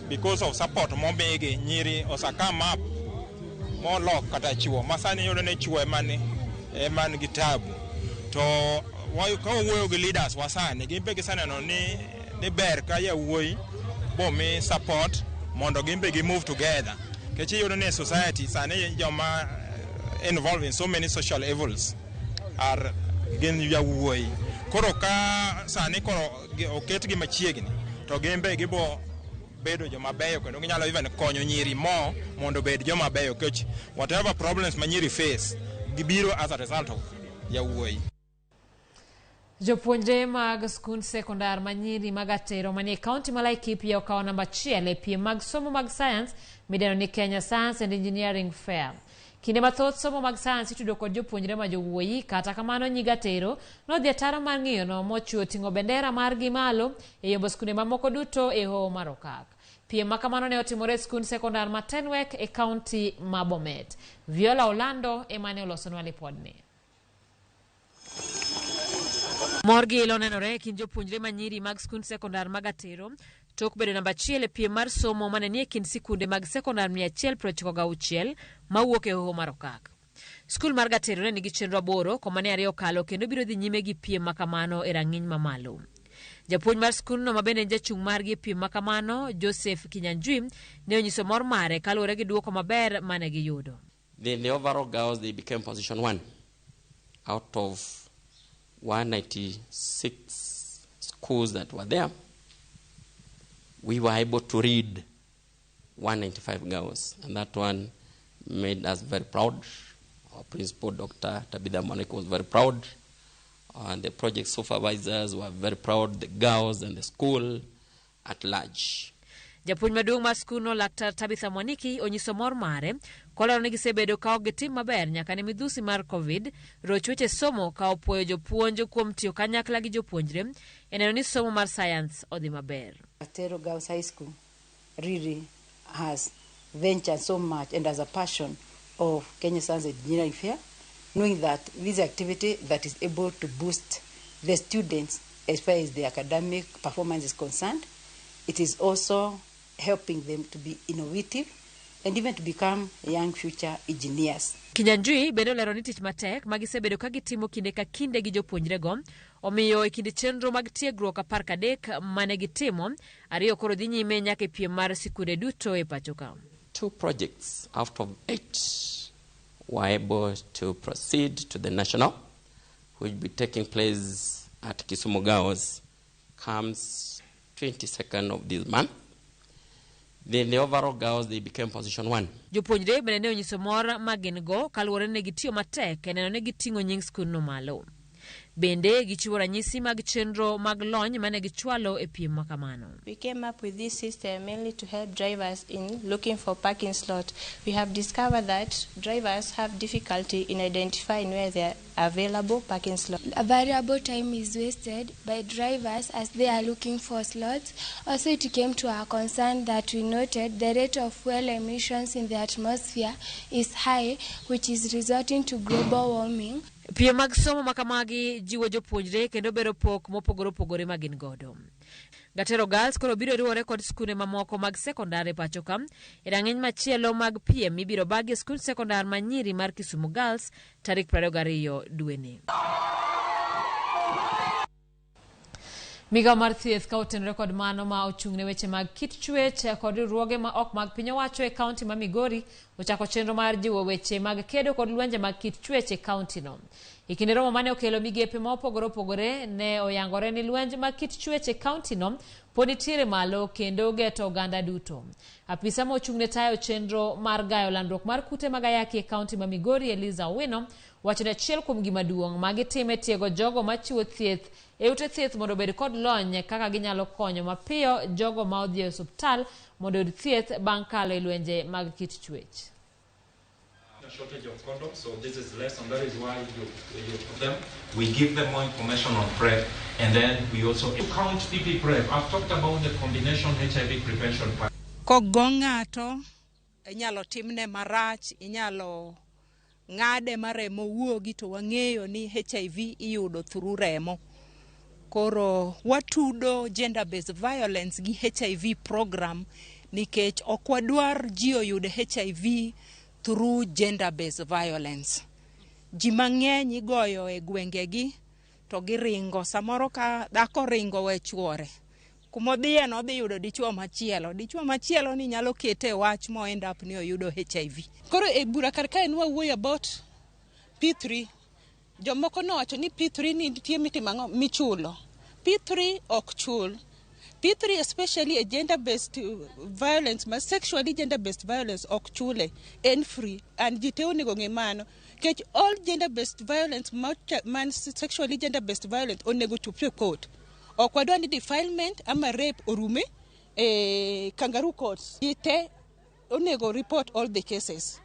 because of support momigi, nyiri ose come up molok kata chuo ma sani iyudo ni chuo ema nigi tabu. To ka wawuoyo gi leaders wa sani, gin be giseneno ni ber ka yawuoyi bomi support mondo gin be gi move together, nikech iyudo ni e society sani joma involved in so many social evils are gin yawuoyi. Koro ka sani koro oketgi machiegni, to gin be gibo bedo joma beyo kendo ginyalo even konyo nyiri mo mondo obed joma beyo, nikech whatever problems ma nyiri face gibiro as a result of yawuoyi. Jopuonjre mag skund sekondar manyiri mag Atero manie kaunti ma Laikipia okawo namba 1 e piem mag somo mag science midendo ni Kenya Science and Engineering Fair. Kinde mathoth somo mag science itudo kod jopuonjre ma jowuoyi, kata kamano nyi Gatero nodhi ataro mar ng'iyono mochiwo ting'o bendera margi malo e yombo skunde mamoko duto e hoho mar Okak. Piem ma kamano ne otimore e skund sekondar ma Tenwek e kaunti ma Bomet. Viola Olando ema ne olosonwa lipodni. Mor gi ilo nenore e kind jopuonjre manyiri mag skund sekondar mag Atero tok bedo namba 1 e piem mar somo mane nie kind sikunde mag sekondar 196 mawuok e hoho mar Okak. Skul mar Gatero ne nigi chenro 8 koma ne 2 okalo kendo biro dhi nyime gi piem makamano e rang'iny mamalo. Japuonj mar skundno ma bende en jachung' margi e piem makamano, Joseph Kinyanjui, ne onyiso mor mare kaluwore gi duoko maber mane giyudo. The overall girls, they became position 1 out of 196 schools that were there. We were able to read 195 girls, and that one made us very proud. Our principal, Dr. Tabitha Mwaniki, was very proud. And the project supervisors were very proud, the girls and the school at large. Japuonj maduong' mar skundno, Laktar Tabitha Mwaniki, onyiso mor mare kolero ni gisebedo ka ok gitim maber nyaka ne midhusi mar Covid roch weche somo ka opuoyo jopuonj kuom tiyo kanyakla gi jopuonjre e neno ni somo mar science odhi maber. Atero Girls High School really has ventured so much and has a passion of Kenya Science and Engineering Fair, knowing that this activity that is able to boost the students as far as the academic performance is concerned. It is also helping them to be innovative and even to become young future engineers. Kinyanjui bende olero ni tich matek ma gisebedo ka gitimo kinde ka kinde gi jopuonjrego omiyo e kind chenro mag tiegruok 13 mane gitimo, 2 koro dhi nyime nyaka e piem mar sikunde duto e pacho ka. 2 projects out of 8 were able to proceed to the national, which will be taking place at Kisumu Girls comes 22nd of this month. Then the overall girls, they became position 1. Jopuonjre bende ne onyiso mor ma gin go kaluwore ni gitiyo matek e neno ni giting'o nying skundno malo. Bende gichiwo ranyisi mag chenro mag lony mane gichwalo e piem ma kamano. We came up with this system mainly to help drivers in looking for parking slot. We have discovered that drivers have difficulty in identifying where there are available parking slots. A variable time is wasted by drivers as they are looking for slots. Also, it came to our concern that we noted the rate of fuel emissions in the atmosphere is high, which is resulting to global warming. Piem mag somo ma kamagi jiwo jopuonjre kendo bero pok mopogore opogore ma gin godo. Gatero Girls koro biro riwore kod skunde mamoko mag sekondar e pacho ka. E rang'iny machielo mag piem ibiro bagi e skund sekondar ma nyiri mar Kisumu Girls tarik 22 dweni. Migawo mar thieth ka otenore kod mano ma ochung' ne weche mag kit chwech kod riwruoge ma ok mag piny owacho e kaunti ma Migori ochako chenro mar jiwo weche mag kedo kod lwenje mag kit chwech e kaunti no. E kinde romo mane okelo migepe ma opogore opogore ne oyangore ni lwenj mag kit chwech e kaunti no pod nitiere malo kendo geto oganda duto. Apisa ma ochung' ne tayo chenro mar gayo landruok mar kute mag ayaki e kaunti ma Migori, Eliza Owino, wacho ni achiel kuom gima duong' ma gitime tiego jogo machiwo thieth e ute thieth mondo obed kod lony kaka ginyalo konyo mapiyo jogo ma odhi e osiptal mondo oyud thieth bang' kalo e lwenje mag kit chwech. Shortage of condoms, so this is less, and that is why you put them. We give them more information on PrEP, and then we also count TB PrEP. I've talked about the combination HIV prevention. Kogo ng'ato Inyalo timne marach, inyalo ng'ade ma remo wuogi to wang'eyo ni HIV iyudo through remo. Koro watudo gender based violence gi HIV program nikech ok wadwar ji oyud HIV through gender based violence. Ji mang'eny igoyo e gwengegi to giringo. Samoro ka dhako ringo we chuore, kumodhiye no odhi yudo dichuo machielo. Dichuo machielo ni nyalo kete e wach mo end up ni oyudo HIV. Koro e bura kar kae nwawuoyo about P3. Jomoko nowacho ni P3 ni nitie mitimo ang'o michulo. P3 ok chul. P3 especially a gender based violence ma sexually gender based violence ok chule, en free and ji te onego ng'e mano. Nikech all gender based violence man sexually gender based violence onego chop e court. Ok wadwa ni defilement ama rape orume e kangaroo courts. Ji te onego report all the cases.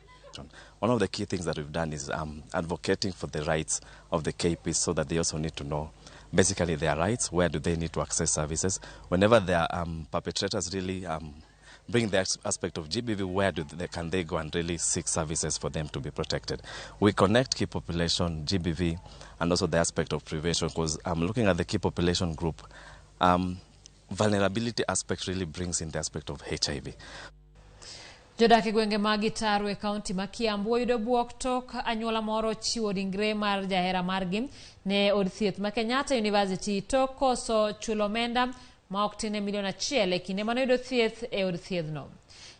One of the key things that we've done is advocating for the rights of the KPs so that they also need to know basically their rights, where do they need to access services. Whenever their perpetrators really bring the aspect of GBV, where can they go and really seek services for them to be protected. We connect key population, GBV, and also the aspect of prevention, because I'm looking at the key population group. Vulnerability aspect really brings in the aspect of HIV. Jodak e gwenge mag Gitaru e kaunti ma Kiambu oyudo buok tok anyuola moro chiwo ringre mar jahera margi ne od thieth ma Kenyatta University tok koso chulo omenda ma ok tin ne milion 1 e kinde mane oyudo thieth e od thiedhno.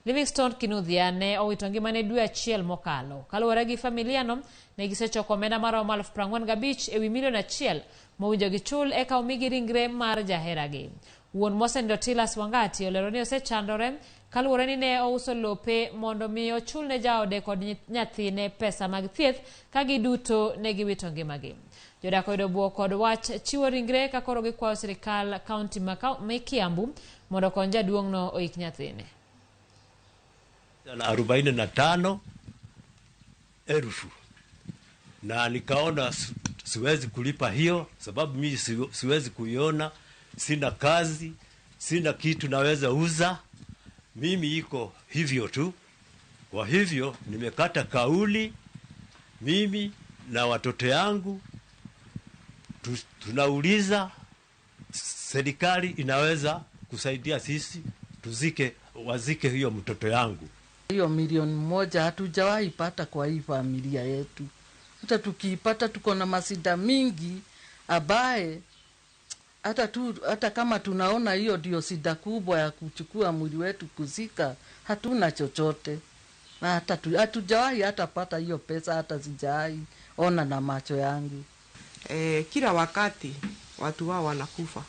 Livingstone Kinuthia ne owito ngimane dwe achiel mokalo. Kaluwore gi familia no, ne gisechoko omenda maromo 45,000 ewi milion 1 mowinjo gichul eka omigi ringre mar jaheragi. Wuon mosenindo Tilas Wangati olero ni osechandore kaluwore ni ne ouso lope mondo mi ochul ne jaode kod nyathine pesa mag thieth ka giduto ne giwito ngimagi. Jodak oyudo buok kod wach chiwo ringre ka koro gikwayo sirikal kaunti ma Kiambu mondo okony jaduong'no oik nyathine. 45,000 na nikaona siwezi kulipa hiyo, sababu mimi siwezi kuiona, sina kazi, sina kitu naweza uza, mimi iko hivyo tu. Kwa hivyo nimekata kauli, mimi na watoto yangu tunauliza serikali inaweza kusaidia sisi wazike hiyo mtoto yangu. Hiyo milioni 1 hatujawahi pata kwa hii familia yetu. Hata tukiipata tuko na masida mingi abaye hata kama tunaona hiyo ndio sida kubwa ya kuchukua mwili wetu kuzika, hatuna chochote. Na hatujawahi hata pata hiyo pesa, hata sijawahi ona na macho yangu. Kila wakati watu wao wanakufa,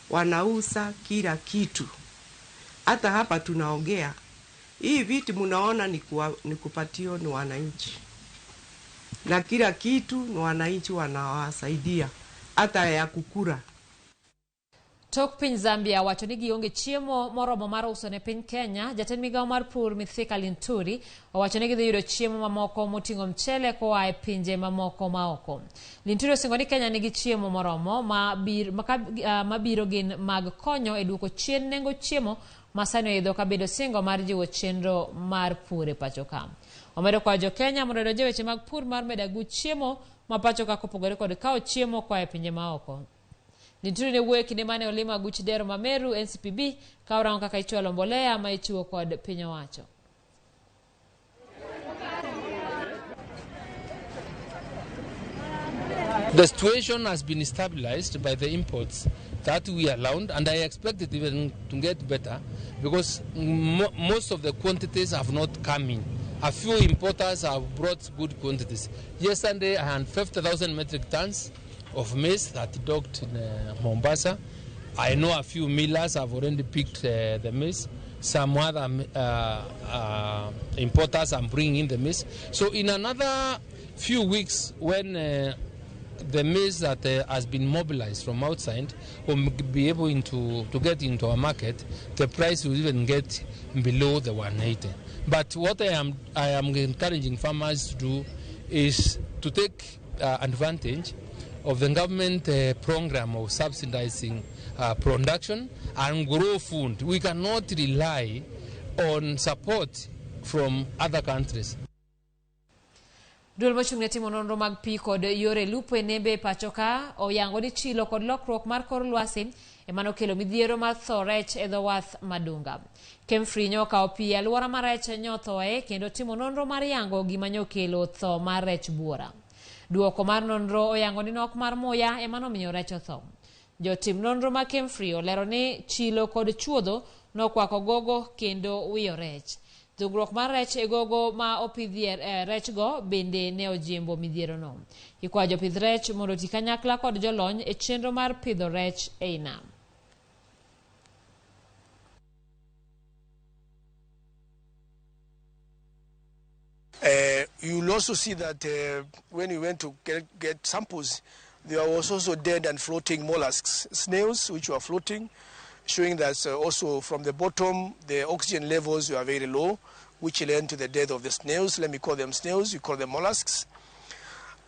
wanauza kila kitu. Hata hapa tunaongea, hii viti mnaona ni kupatio ni wananchi. Na kila kitu ni wananchi wanawasaidia, hata ya kukura. Tok piny Zambia wacho ni gionge chiemo moromo mar uso ne piny Kenya. Jatend migawo mar pur Mithika Linturi owacho ni gidhi yudo chiemo mamoko moting'o mchele koa e pinje mamoko maoko. Linturi osingo ni Kenya nigi chiemo moromo mabiro gin mag konyo e duoko chien nengo chiemo ma sani oidho kabedo singo mar jiwo chenro mar pur e pacho ka. Omedo kwayo jo Kenya mondo odonj e weche mag pur mar medo aguch chiemo ma pacho ka kopogore kod kawo chiemo koa e pinje maoko. Linturi ne wuoyo kinde mane olimo aguch dero ma Meru NCPB ka orango kaka ichwalo mbolea ma ichiwo kod piny owacho. The situation has been stabilized by the imports that we allowed, and I expect it even to get better because most of the quantities have not come in. A few importers have brought good quantities. Yesterday, I had 50,000 metric tons of maize that docked in Mombasa. I know a few millers have already picked the maize. Some other importers are bringing in the maize. So in another few weeks, when the maize that has been mobilized from outside will be able to get into our market, the price will even get below the 180. But what I am encouraging farmers to do is to take advantage of the government program of subsidizing production and grow food. We cannot rely on support from other countries. Duol mochung' ne timo nonro mag pi kod yore lupo e nembe e pacho ka oyango ni chilo kod lokruok mar kor lwasi ema nokelo midhiero mar tho rech e dho wath Madunga. Kemfri nyokawo pi e alwora ma rech nyothoe kendo timo nonro mar yango gima nyokelo tho mar rech buora. Duoko mar nonro oyango ni nok mar muya ema nomiyo rech otho. Jotim nonro ma Kemfri olero ni chilo kod chuodho nokwako gogo kendo wiyo rech. Dhugruok mar rech e gogo ma opidhie rechgo bende ne ojimbo midhierono. Ikwayo jopidh rech mondo oti kanyakla kod jolony e chenro mar pidho rech ei nam. You'll also see that when we went to get samples, there was also dead and floating mollusks, snails which were floating, showing that also from the bottom, the oxygen levels were very low, which led to the death of the snails. Let me call them snails, you call them mollusks.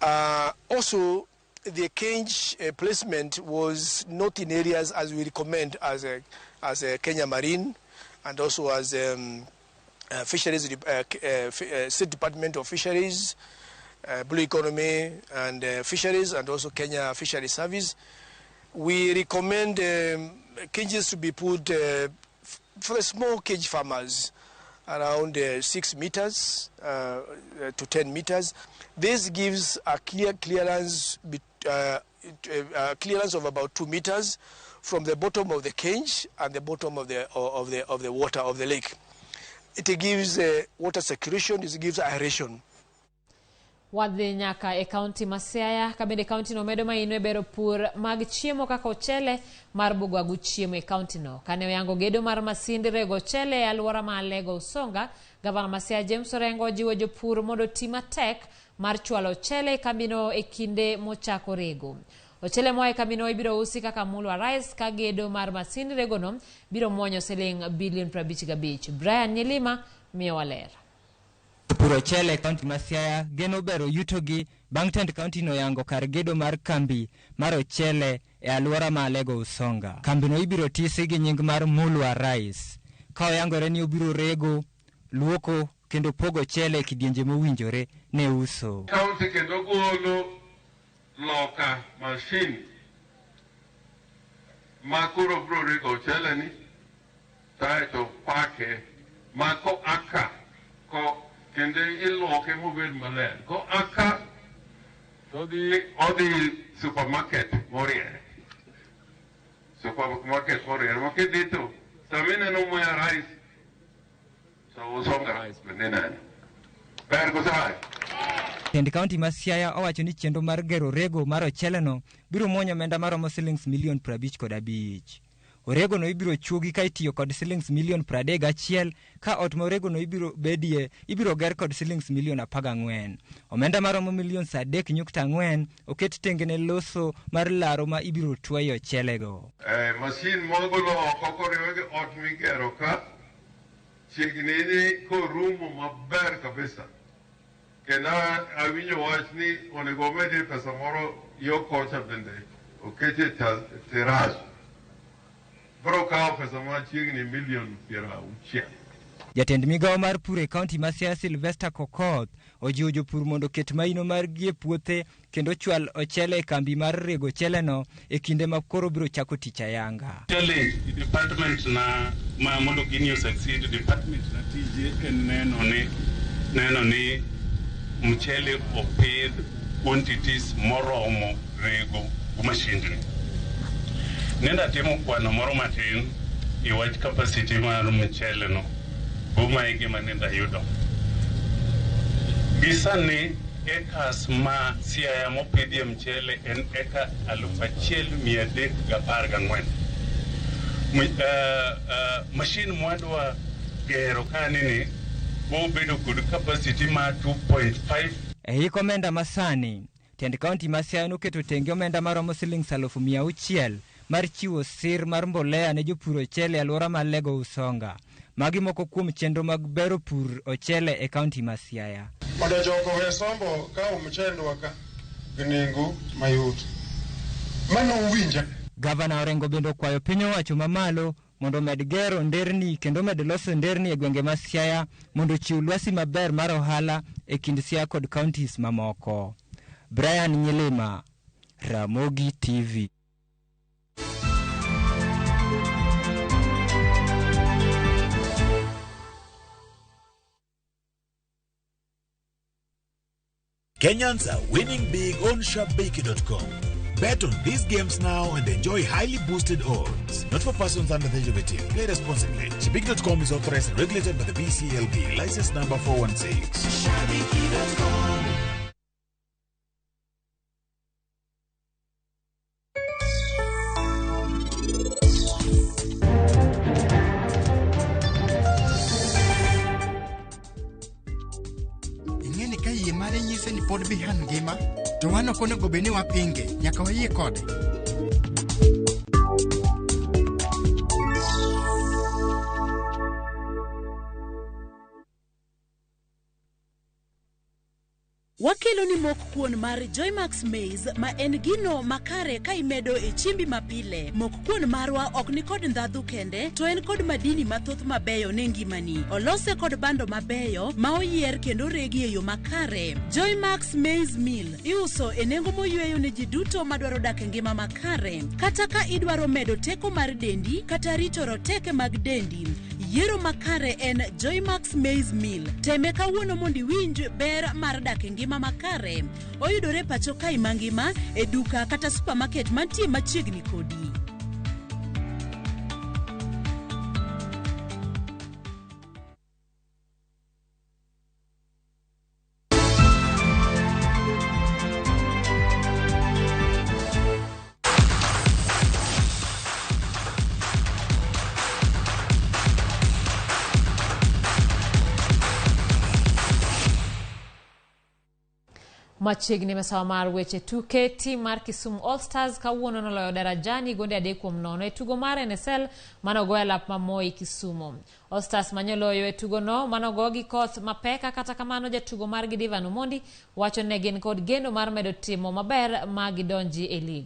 Also, the cage placement was not in areas as we recommend as a Kenya Marine and also as Fisheries, State Department of Fisheries, Blue Economy and Fisheries, and also Kenya Fisheries Service. We recommend cages to be put for the small cage farmers around 6 meters to 10 meters. This gives a clear clearance, clearance of about 2 meters from the bottom of the cage and the bottom of the water of the lake. It gives water circulation, it gives aeration. Wadhi nyaka e kaunti ma Siaya, ka bende kaunti no medo maino e bero pur mag chiemo kaka ochele mar bugwagu chiemo e kaunti no. Kane oyango gedo mar masind rego ochele e alwora ma Alego Usonga, gavana ma Siaya James Orengo ojiwo jopur mondo oti matek mar chwalo ochele e kambino e kinde mochako rego. Ochele moa e kambino ibiro usi kaka Mulwa Rice ka gedo mar masind regono biro muonyo siling bilion 55. Brian Nyilima miyowa ler. Puro ochele e kaunti ma Siaya geno bero yutogi bang' tend kaunti no yango kar gedo mar kambi mar ochele e alwora ma Alego Usonga. Kambino ibiro tisi gi nying mar Mulwa Rice, ka oyangore ni obiro rego, luoko kendo pogo ochele e kidienje mowinjore ne uso. Kaunti kendo golo loka machine ma koro biro rego ochele ni kaeto pake ma ko aka ko kendo iluoke mobed maler. Ko aka to odhi supermarket moriere. Supermarket moriere. Ma kidhi to sama ineno Mwea Rice to Usonga Rice bende ineno. Ber koso rach? Tend kaunti ma Siaya owacho ni chenro mar gero rego mar ocheleno biro muonyo omenda maromo silings milion 55. Oregono ibiro chuogi ka itiyo kod silings milion 31 ka ot ma oregono ibiro bedie ibiro ger kod silings milion 14. Omenda maromo milion 3.4 oket tenge ne loso mar laro ma ibiro twaye ochelego. Masin mogolo oko koriwe gi ot migero ka chiegni ni korumo maber kabisa. Kendo awinjo wach ni onego omedie pesa moro yo kocha bende oketie terrace. Biro kawo pesa machiegni milion 60. Jatend migawo mar pur e kaunti ma Siaya Sylvester Kokoth ojiwo jopur mondo oket maino margi e puothe kendo chwal ochele e kambi mar rego ocheleno e kinde ma koro biro chako tich ayanga. Challenge department na ma mondo gini succeed department na tije en neno ni mchele opidh quantities moromo rego mashindni. Nenda timo kwano moro matin e wach capacity mar mchele no. Buma e gima nenda yudo. Gi sani acres ma Siaya mopidhie mchele en eka 1314. Machine mwadwa gero kanini bobedo kod capacity ma 2.5. E hik omenda masani, tend kaunti ma Siaya noketo tenge omenda maromo silings 600,000 mar chiwo sir mar mbolea ne jopur ochele e alwora ma Alego Usonga. Magi moko kuom chenro mag bero pur ochele e kaunti ma Siaya. Mondo jogo owe sombo kawo mchendwa ka gi nengo mayot. Mano uwinja. Gavana Orengo bende okwayo piny owacho mamalo mondo omed gero nderni kendo omed loso nderni e gwenge ma Siaya mondo ochiw lwasi maber mar ohala e kind Siaya kod counties mamoko. Brian Nyilima, Ramogi TV. Kenyans are winning big on Shabiki.com. Bet on these games now and enjoy highly boosted odds. Not for persons under the age of 18. Play responsibly. Shabiki.com is authorized and regulated by the BCLB. License number 416. Shabiki.com. Ing'e ni ka yie mare nyise ni pod Bihan ngima, to wan ok onego bed ni wapinge, nyaka wayie kode. Wakelo ni mok kuon mar Joymax Maize ma en gino makare ka imedo e chiembi mapile. Mok kuon marwa ok ni kod ndhadhu kende, to en kod madini mathoth mabeyo ne ngimani. Olose kod bando mabeyo ma oyier kendo oregi e yo makare. Joymax Maize Meal iuso e nengo moyweyo ne ji duto madwaro dak e ngima makare. Kata ka idwaro medo teko mar dendi kata rito roteke mag dendi, yiero makare en Joymax Maize Meal. Teme kawuono mondo iwinj ber mar dak e ngima makare. Oyudore pacho kae mangima e duka kata supermarket mantie machiegni kodi. Machiegni masawa mar weche tuke, tim mar Kisumu All Stars kawuono noloyo Darajani gonde 3-0 e tugo mar NSL mane ogo e lap ma Moi Kisumu. All Stars manyoloyo e tugono mane ogo gi koth mapeka, kata kamano jatugo margi Divan Omondi wacho ne gin kod geno mar medo timo maber ma gidonji e lig.